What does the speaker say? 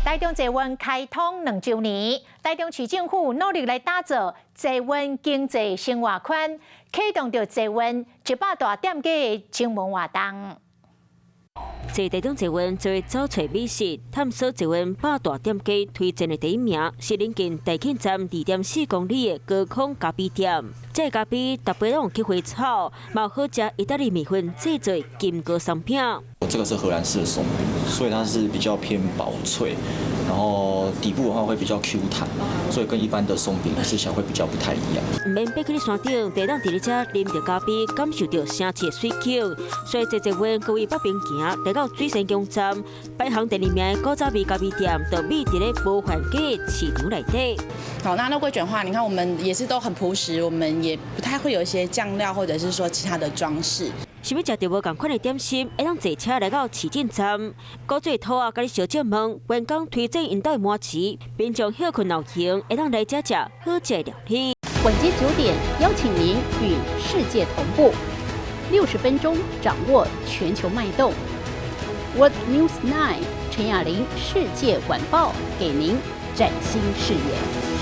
台中捷運開通2週年，台中市政府努力來打造捷運經濟生活圈，啟動著捷運100大店家的徵文活動。坐台中捷運做走揣美食，探索捷運百大店家推薦的第一名是鄰近大慶站2.4公里的高空咖啡店。這个咖啡特別攏用菊花草，嘛有好食意大利麵粉製作金糕鬆餅。這個是荷蘭式的鬆餅，所以它是比較偏薄脆，然後底部的話會比較 Q 彈，所以跟一般的鬆餅吃起來會比較不太一樣。毋免爬去山頂，就當佇咧遮啉著咖啡，感受著城市的水景。所以坐捷運各位北邊行，來到水仙宮站，排行第二名的古早味咖啡店，就覕佇咧無限價市場內底。好，那肉桂捲的話，你看我們也是都很樸實，我們也不太會有一些醬料或者是說其他的裝飾。想欲食著無仝款的點心，會當坐車來到市政站。古做兔仔共你相借問，員工推薦𪜶兜的麻糍，民眾歇睏有閒，會當來遮食好食的料理。晚間9點，邀請您與世界同步，60分鐘掌握全球脈動。World News 9 陳雅玲世界晚報，給您嶄新視野。